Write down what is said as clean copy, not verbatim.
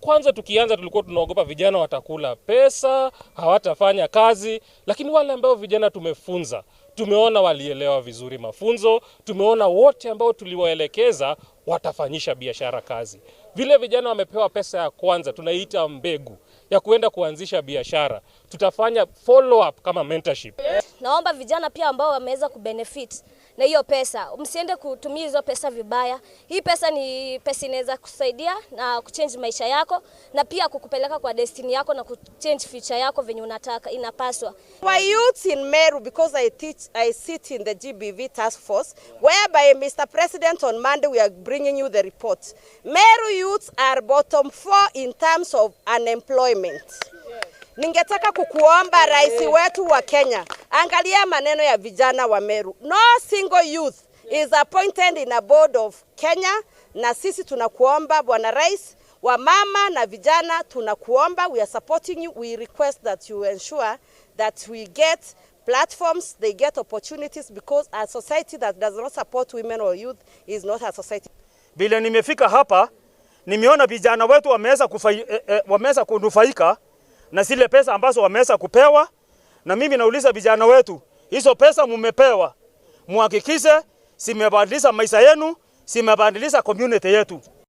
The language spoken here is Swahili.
Kwanza tukianza tulikuwa tunaogopa vijana watakula pesa, hawatafanya kazi, lakini wale ambao vijana tumefunza, tumeona walielewa vizuri mafunzo, tumeona wote ambao tuliwaelekeza watafanyisha biashara kazi. Vile vijana wamepewa pesa ya kwanza, tunaiita mbegu ya kuenda kuanzisha biashara. Tutafanya follow up kama mentorship. Naomba vijana pia ambao wameweza kubenefit na hiyo pesa, msiende kutumia hizo pesa vibaya. Hii pesa ni pesa inaweza kusaidia na kuchange maisha yako na pia kukupeleka kwa destiny yako na kuchange future yako venye unataka inapaswa. Our youths in Meru, because I teach, I sit in the GBV task force, whereby, Mr. President, on Monday we are bringing you the report. Meru youths are bottom four in terms of unemployment. Ningetaka kukuomba, rais wetu wa Kenya, angalia maneno ya vijana wa Meru. No single youth is appointed in a board of Kenya, na sisi tunakuomba, bwana rais, wamama na vijana tunakuomba, we are supporting you. We request that you ensure that we get platforms, they get opportunities, because a society that does not support women or youth is not a society. Vile nimefika hapa, nimeona vijana wetu wameweza kunufaika na zile pesa ambazo wameweza kupewa, na mimi nauliza vijana wetu, hizo pesa mumepewa, muhakikishe zimebadilisha maisha yenu, zimebadilisha community yetu.